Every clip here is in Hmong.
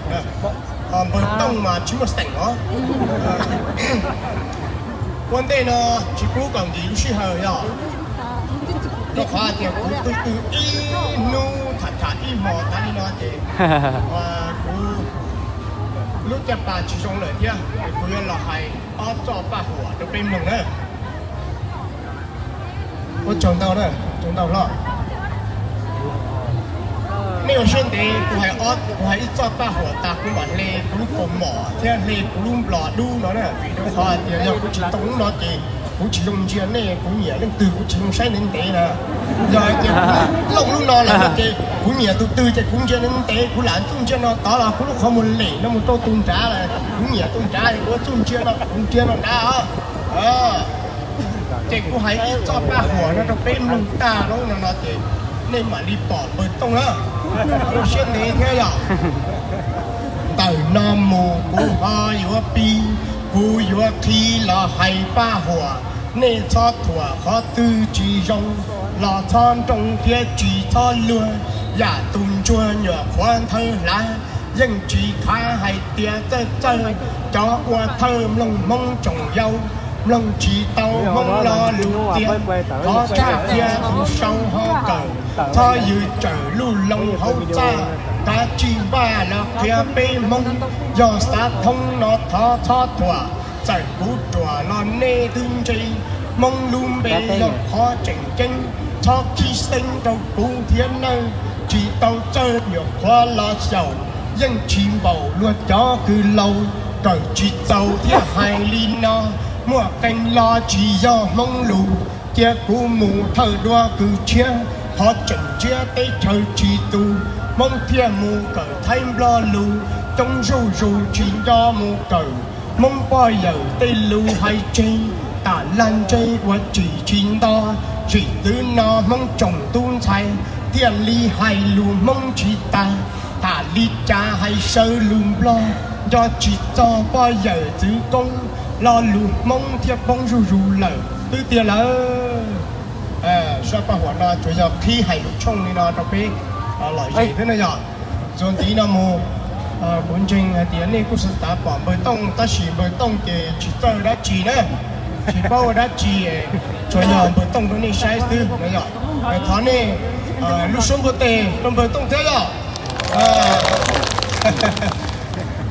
Npawg Tooj mas tsis muaj xeem os. Ua ntej no tsis pub kom nkim lub sij hawm yog rau qhov tias kuv twb twb ib hnub tham tham ib hmos tas li no ces kuv lub caj pas tsis zoo lawm thiab, kuv yuav los hais ob txoj paj huam rau peb mloog na. Ua tsaug ntau, tsaug ntau hlob. Nej ua siab ntev, kuv hais ob, kuv hais ib txoj paj huam tas kuv mam hle kuv lub kaus mom thiab hle kuv lub nplos dub no na, vim rau qhov tias yog kuv tsis tau lub no ces kuv tsis zoo ntsia nej, kuv nyiam leej twg kuv tsis zoo saib ntev ntev na. Yog hais tias kuv looj lub no lawm no ces kuv nyiam tus twg ces kuv ntsia ntev ntev, kuv lam txuj ntsia no tod los kuv lub qhov muag lem no mus rau tus nrad lawm, kuv nyiam tus nrad kuv txuj ntsia no kuv ntsia no nrad. Ces kuv hais ib txoj paj huam no rau peb mloog tag lawm no no ces nej mam li pom npawg Tooj na. Ua siab ntev thiab yog. Ntawm no mus kuv ho yuav pib, kuv yuav qhib los hais paj huam, nej txhob thuam qhov twg tsis zoo, los txhob nroo thiab tsis txhob luag, yam tus ntsuag nyuam qhuav nthawv hlav, yeej tsis khav hais tias txawj txawj. Cov ua thawj mloog Hmoob tsoom yau, mloog tsis tau Hmoob lo lus tias, thov txaj cia tus sau ho kawm, txhob yws tsawm luj loo hauv txaj, kav tsij npaj los qhia peb Hmoob, yog xav thoob no thov txhob thuam, txawm kuv ruam los nej twb ntse, Hmoob lub npe yog qhov tseem ceeb, txhob khib xeeb rau kuv thiab nawj, tsis tau txawj nyuam qhuav los xyaum, yeej tsis npaum luag cov kws laus, kawm tsis txaus thiaj hais li no, muaj qee lo tsis yog Hmoob lus, cia kuv mus thawj duab kws tshiab, qhov tseem ntsiab teb chaws tsis tus, Hmoob thiaj mus kawm Thaib Nplog lus, coob zuj zus tsis nco mus kawm, Hmoob poj yawm tej lus hais tseg, tam lag ntseg ua tsim tsis nto, zim txwv no Hmoob tsoom tub ntxhais, thiaj li hais lus Hmoob tsis tas, tham li cas hais saw lus Nplog, nco tsis txog poj yawm txwv koob, lo lus Hmoob thiaj poob zuj zus lawm xwb tiag lawm. Zaj paj huam no tsuas yog qhib hais lus tshooj li no rau peb lom zem xwb na yog. Txuas ntxiv no mus, kuv ntseeg hais tias nej kuj xav pom npawg Tooj tab sis npawg Tooj ces tsis txawj dab tsi na, tsis paub ua dab tsi, tsuas yog npawg Tooj rau nej saib xwb no yog. Thov nej lub suab npua tes rau npawg Tooj thiab yog.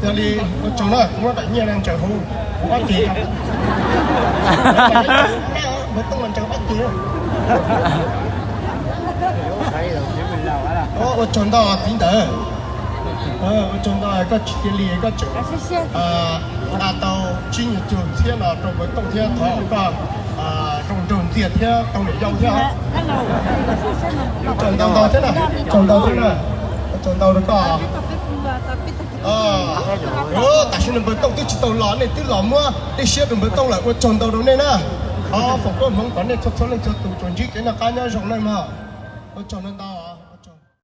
Yog li ua tsaug na, kuv muab daim nyiaj no ntsaws hauv kuv pob tes. Npawg Tooj mas ntsaws pob tes. Ua tsaug ntau txiv ntawd. Ua tsaug ntau koj tsis cia li koj tseem nqa tau tsib nyuag caug txhiab no rau npawg Tooj thiab thov koj zoo nraug ntxiag thiab tau niam yau thiab. Ua tsaug ntau ntau thiab na, tsaug ntau thiab na, ua tsaug ntau rau koj. Tam sim no npawg Tooj twb tsis tau los, nej twb los muab tej siab rau npawg Tooj lawm, ua tsaug ntau rau nej na. Thov foom koob hmoov kom nej txhua txhua leej txhua tus tsuas ntsib kev noj qab nyob zoo nawj mog. Ua tsaug ntau ntau.